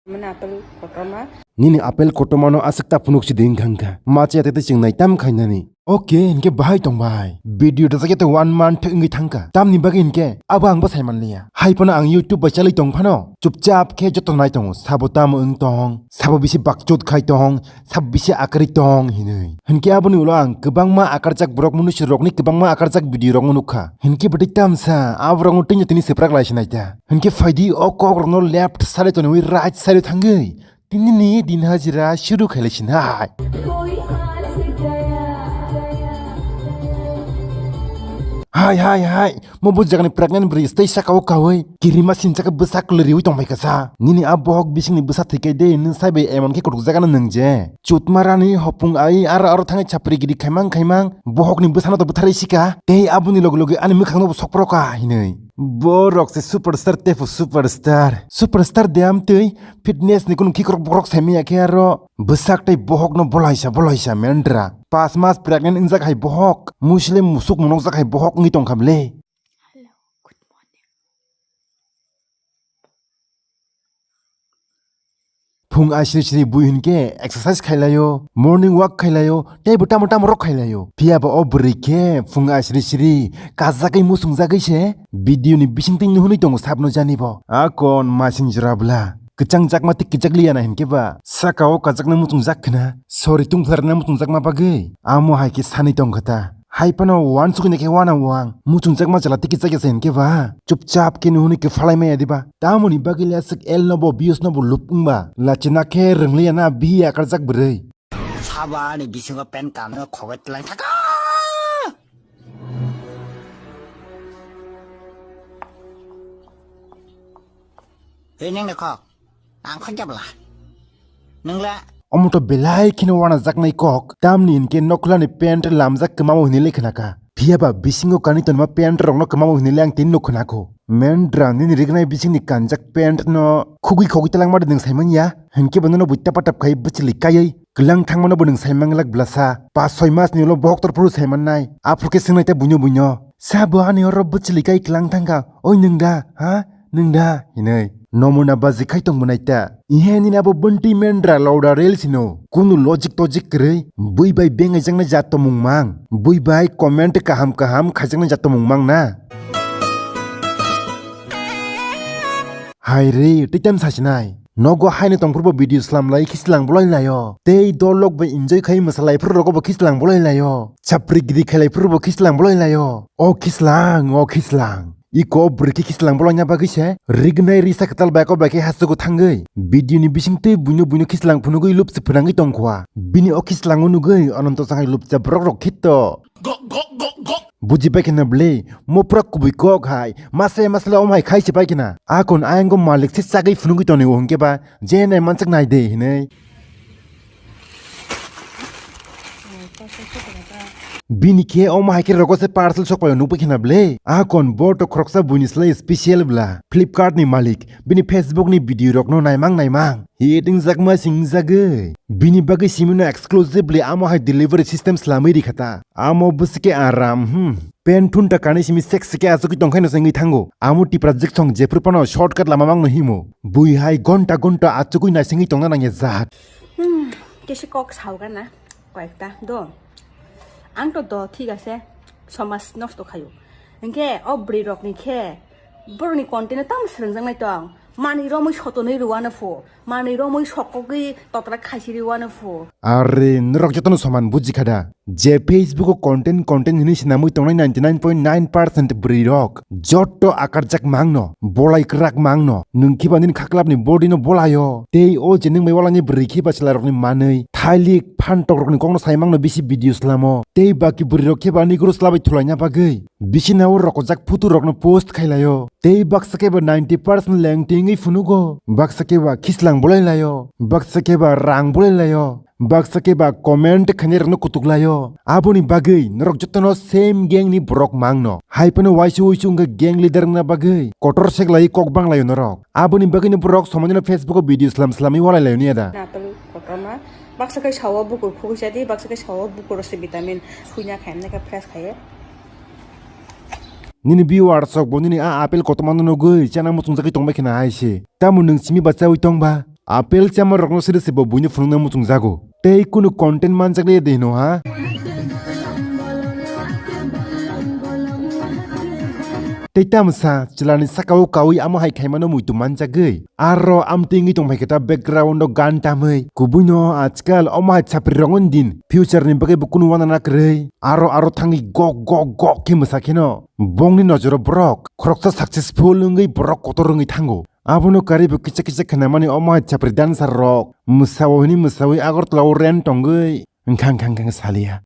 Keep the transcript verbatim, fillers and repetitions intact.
Mane apple kotorma. Nini apple kotorma no aswk ta phunuk si ding thang kha. Ma che tete chwng nai tam khainani. Okay, hinkhe bahai tong bai. Video da jagete one month wngwi thang kha. Tamni bagwi hinkhe abo ang bo sai man liya. Hai phano ang YouTube bai chalwi tong phano. Chupchap khe joto nai tongo. Sabo tamo wng tong. Sabo bisi bakchut khai tong. Sabo bisi akwrwi tong hinwi. Hinkhe aboni ulo ang kwbangma akarjak borok munusu rokni kwbangma akarjak video rokno nukha. Hinkhe bwtwi tamsa aborokno twino tini swprak lai sinai ta. Hinkhe phaidi o kok rokno left side tonwi right side thangwi tini ni din hajira shuru khailai sinai. Hai hai hai, mo bo jagani pregnant bwrwi tei saka o kawi kirima sinchaka bwsa kwlwriwi tongbai kasa. Nini a bohok bisingni bwsa thwikai de nwng sai bai emon khe kutuk jagano nwng je. Chutmarani hopung ai aro aro thangwi chapri giri khaimang khaimang bohokni bwsano to bwtharwi sika tei aboni loge loge ani mwkhangno bo sokpro ka hinwi. Borok se superstar tefu superstar. Superstar de amtwi fitness ni kunu khikrok bokrok sai manya khe aro bwsak tei bohokno bolaisa bolaisa mendra. Pas mas pregnant wngjak hai bohok. Muslim musuk munokjak hai bohok wngwi tongkha bwle. Hello, good morning. Phung asri sri bui hinkhe exercise khailaio, morning walk khailaio, tei bo tamo tamo rok khailaio. Phiya ba o bwrwi khe phung asri sri kajagwi muchungjagwi se video ni bisingtwi nuhunwi tongo sabno jani bo. A kon masing jora bwla. Kwchang jakma tei kwchak liya na hinkhe ba saka o kajakna muchungjak khna. Sori tungphlarna muchungjakma bagwi amo hai khe sanwi tongkha ta. Hai phano uansukgwi naikhe uanang uang. Muchungjakma chwla tiki chakya se hinkhe ba. Chupchap khe nuhuni kwphalai maya diba. Tamoni bagwi le aswk L nobo views nobo lub wngba. Lachina khe rwngliya na bihi akarjak bwrwi. Sabo ani bisingo pen kamno khogoi tlang thaka. Hei, neng ni kok. Ang kho jabla. Nengla. Omo to belai kheno uanajaknai kok. Tamni hinkhe nokhlani pant lamjak kwmao hinwi le khnakha. Phiya ba bisingo kanwi tonma pant rokno kwmao hinwi le ang tini nuk khnakho. Mendra nini rignai bisingni kanjak pant no khugwi khogwi talangma de nwng saimanya. Hinkhe bo nono bui tapa tap khai bwchwlwi kaiwi kwlang thangmano bo nwng saimanglak blasa. Pas soi mas ni ulo bohok tor phuru saimannai. Aphuru khe swngnai ta buino buino. Sabo ani oro bwchwlwi kai kwlang thangkha. Oi nwng da? Ha? Nwng da? Hinwi. Nomuna baji khai tong mwnai ta. Ihe nini abo bwntwi mendra louda reels hino. Kunu logic togic kwrwi. Bui bai bengaijaknai jat tongmung mang. Bui bai comment kaham kaham khaijaknai jat tongmung mang na. Hai re, tei tam sasinai. Nogo haino tongphuru bo video slam lai khislang bolai laio. Tei dolok bai enjoy khai mwsa lai phuru rogo bo khislang bolai laio. Chapri giri khelai phuru bo khislang bolai laio. O khislang, o khislang. Iko bwrwi khe khislang bolai na bagwi se. Rignai risa kwtal bai ko bai khe hachugo thangwi. Video ni bising twi buino buino khislang phunugwi lupsi phwnangwi tongkha. Bini o khislango nugwi ananto sangai lupcha borok rok khito. Buji bai kheno bwle, mo pura kubui kok hai, mase masle om hai khai se pai khna. Akon ayang go malik se chagwi phunugwi toni o hwnkhe ba, je nai mansuk nai de hinwi. Bini khe omo hai khe rogo se parcel sok pai o nukbai khna bwle. Akon bo to khoroksa buini slai special bwla. Flipkart ni malik, bini Facebook ni video rok no naimang naimang. Hit wngjakma singjagwi. Bini bagwi simino exclusively amo hai delivery system slamwi rikha ta. Amo bwswkhe aram, hmm. Pen thunta kanwi simi sek seke achugwi tongkhaino se wngwi thango. Amo tipra jwksong jephru phano shortcut lama mangno himo. Bui hai gonta gonta achugwi naisingwi tongna nangya jat. Hmm, kesi kok saoga na, koyekta do. Ang to do, thik ase, somaj nosto khayo. Hinkhe o bwrwi rokni khe borokni content no tamo swrwngjaknai tong. Manwi romwi sotonwi rwano pho. Manwi romwi sokogwi totra khaisiri uano pho. Are, norok jotono soman bujikha da? Je Facebook o content, content hinwi sinamwi tongnai ninety nine point nine percent bwrwi rok. Jotto akarjak mangno, bolai kwrak mangno. Nwng khiba nini khaklapni body no bolaio. Tei o je nwng bai walaini bwrwi khiba chwla rokni manwi. Thailik phantok rokni kokno sai mangno bisi video slamo. Tei baki bwrwi rok khiba ani guru slabai thulaina bagwi. Bisina o rokojak photo rokno post khailaio. Tei baksa khe ba ninety percent lengtwi wngwi phunugo. Baksa khe ba khislang bolai laio. Baksa khe ba rang bolai laio. Baksa khe ba comment khainai rokno kutuk laio. Aboni bagwi norok jotono same gang ni borok mangno. Hai phano waisa uisu wngkha gang leader wngna bagwi. Kotor sek lai kok bang laio norok. Aboni bagwi no borok somoino Facebook o video slam slamwi walai laio niya da. Apple kotorma. Baksa khe sao bukur khugwi chadi, baksa khe sao bukur se vitamin suina khaimne khe fresh khaye. Nini viewers rok bo nini a apple kotorma no nugwi chana muchungjagwi tongbai khna hai se. Tamo nwng simi bachaui tongba? Apple chama rokno siri se bo buino phunukna muchung jago. Tei kunu content manjak le de hino ha. Tei tamsa chwlani sakao kawi amo hai khaimano muitu manjagwi. Aro amtwi wngwi tongphai khe ta background o gan tamwi. Kubuino ajkal omo hai chapri rokno din future ni bagwi bo kunu wana na kwrwi. Aro aro thangwi gok gok gok khe mwsa kheno. Bongni nojoro borok khoroksa successful wngwi borok kotor wngwi thango. Abono karibo kisa kisa khnamani omo hai chapri dancer rok. Mwsao hwnwi mwsawi Agartala o rent tongwi. Wngkha wngkha wngkha saliya.